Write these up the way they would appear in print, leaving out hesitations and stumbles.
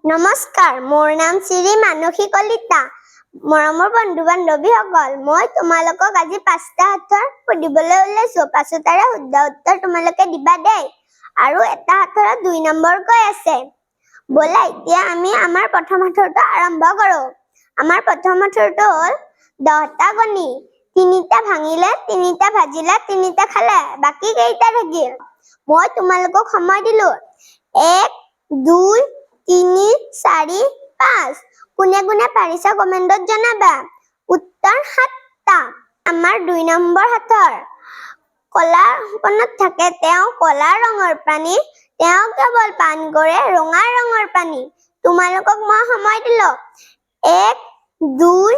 নমস্কাৰ, মোৰ নাম শ্ৰী মানসী কলিতা। মৰমৰ বন্ধু বান্ধৱীসকল, মই তোমালোকক আজি পাঁচটা সাঁথৰ সুধিবলৈ ওলাইছো। পাঁচোটাৰে শুদ্ধ উত্তৰ তোমালোকে দিবা দেই আৰু এটা সাঁথৰত 2 নম্বৰকৈ আছে। ব'লা, এতিয়া আমি আমাৰ প্ৰথম সাঁথৰটো আৰম্ভ কৰো। আমাৰ প্ৰথম সাঁথৰটো হ'ল, 10টা কণী, তিনিটা ভাঙিলে, তিনিটা ভাজিলে, তিনিটা খালে, বাকী কেইটা থাকিল? মই তোমালোকক সময় দিলো। এক, দুই, তিনি, চাৰি, পাঁচ। কোনে কোনে পাৰিছা কমেণ্টত জনাবা। উত্তৰ সাতটা। আমাৰ 2 নম্বৰ সাঁথৰ। কলা বনত থাকে তেওঁ কলা ৰঙৰ প্ৰাণী, তেওঁ কেৱল পান কৰে ৰঙা ৰঙৰ পানী। তোমালোকক মই সময় দিলো। এক, দুই,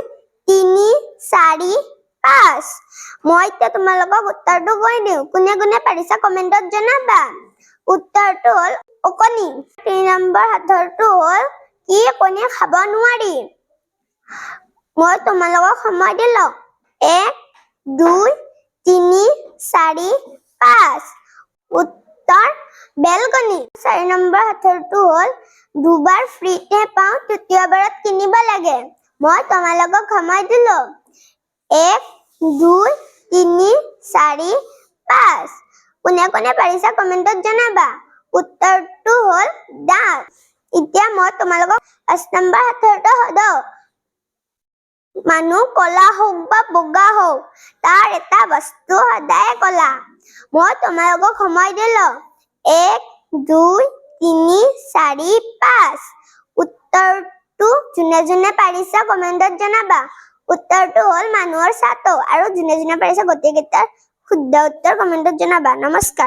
তিনি, চাৰি, পাঁচ। মই এতিয়া তোমালোকক উত্তৰটো কৈ দিওঁ। কোনে কোনে পাৰিছা কমেণ্টত জনাবা। উত্তৰটো হ'ল ওকণি। 3 নম্বৰ সাঁথৰটো হ'ল, কি কণী খাব নোৱাৰি? মই তোমালোকক সময় দিলো। এক, দুই, তিনি, চাৰি, পাঁচ। উত্তৰ বেলকণী। 4 নম্বৰ সাঁথৰটো হ'ল, দুবাৰ ফ্ৰীতে পাওঁ, তৃতীয়বাৰত কিনিব লাগে। মই তোমালোকক সময় দিলো। এক, দুই, তিনি, চাৰি, পাঁচ। কোনে কোনে পাৰিছা কমেণ্টত জনাবা। উত্তৰটো হ'ল দাঁত। এতিয়া মই তোমালোকক 5 নম্বৰ সাঁথৰটো সোধো। মানুহ কলা হওক বা বগা হওক, তাৰ এটা বস্তু সদায় কলা। মই তোমালোকক সময় দিলো। এক, দুই, তিনি, চাৰি, পাঁচ। উত্তৰটো যোনে যোনে পাৰিছা কমেণ্টত জনাবা। উত্তৰটো হ'ল মানুহৰ ছাঁটো। আৰু যোনে যোনে পাৰিছা, গোটেইকেইটাৰ শুদ্ধ উত্তৰ কমেণ্টত জনাবা। নমস্কাৰ।